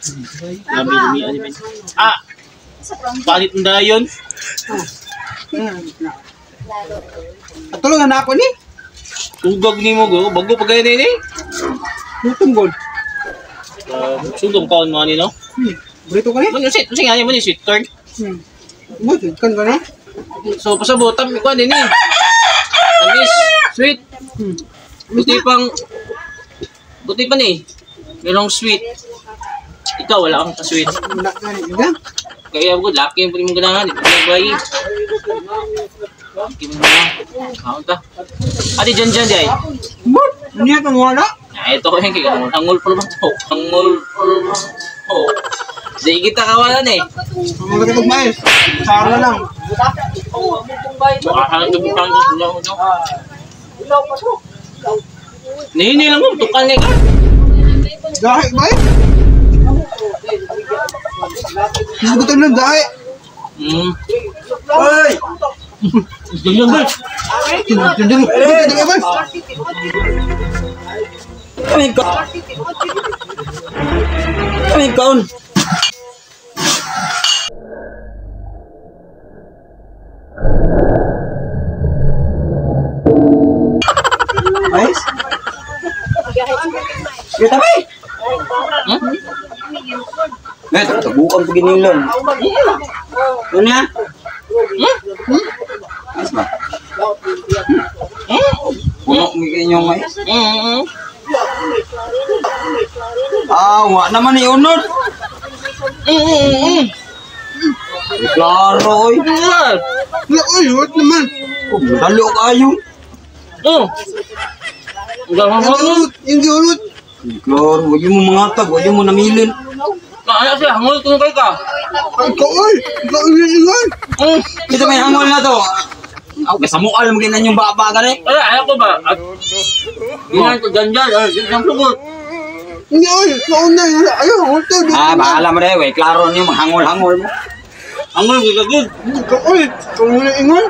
Lami lami ani men. Ah. Palit ng dayon. Tulungan na ako ni. Tugag nimo go, bago pa gani ni. Lutong gol. Sugong kaon mo ani no. Burrito ka ni? Mo sweet, unsa nga ni mo ni sweet corn. Mo kan ka na? So pasabot tam kuan ni. Tamis, sweet. Buti pa ni. Merong sweet. Ikaw wala kang ka-sweet. Wala ka ni. Kaya good, laki yung mong ganahan. Ito na bayi. Laki mo na. Kaon ta. Ate, dyan dyan di ay. But, niya kang wala. Ay, ito ko yung kaya. Hangol pa naman to. Hangol pa naman to. Di kita kawalan eh. Ang mga katong mais. Sara lang. Makahanap na butang ko. Nihini lang mo. Tukan nga ka. Dahi ba eh? Gusto lang dahi. Oy! Ganyan ba? Kami ka. Kami kaon. Mais? Kita ba? Hmm? Net, tabukan pa ginilon. Ano na? Hmm? Mais ba? Puno mi inyong mais. Hmm. Ah, wa naman ni unod. Hmm. Eh, klaro oy. Hmm. Uy, what naman? Oh, dalo kayo. Oh. Ang Yung giulot. Eh, klaro, wag mo mga tag, wag mo namilin. Maana siya, hangol kung kay ka. Ikaw, oy! Ikaw, ingan! Hmm. Ito may hangol na to. Aw, kay samual mo ginan yung baba gani. Ay, ayaw ko ba? At, Ginan ko dyan dyan, ay, dyan sugod. Hindi, oy! Ikaw na! Ayaw, ito! Ah, bahala mo dai, way klaro niyo manghangol-hangol mo. Hangol, gigagod. Ikaw, oy! Ikaw na ingan!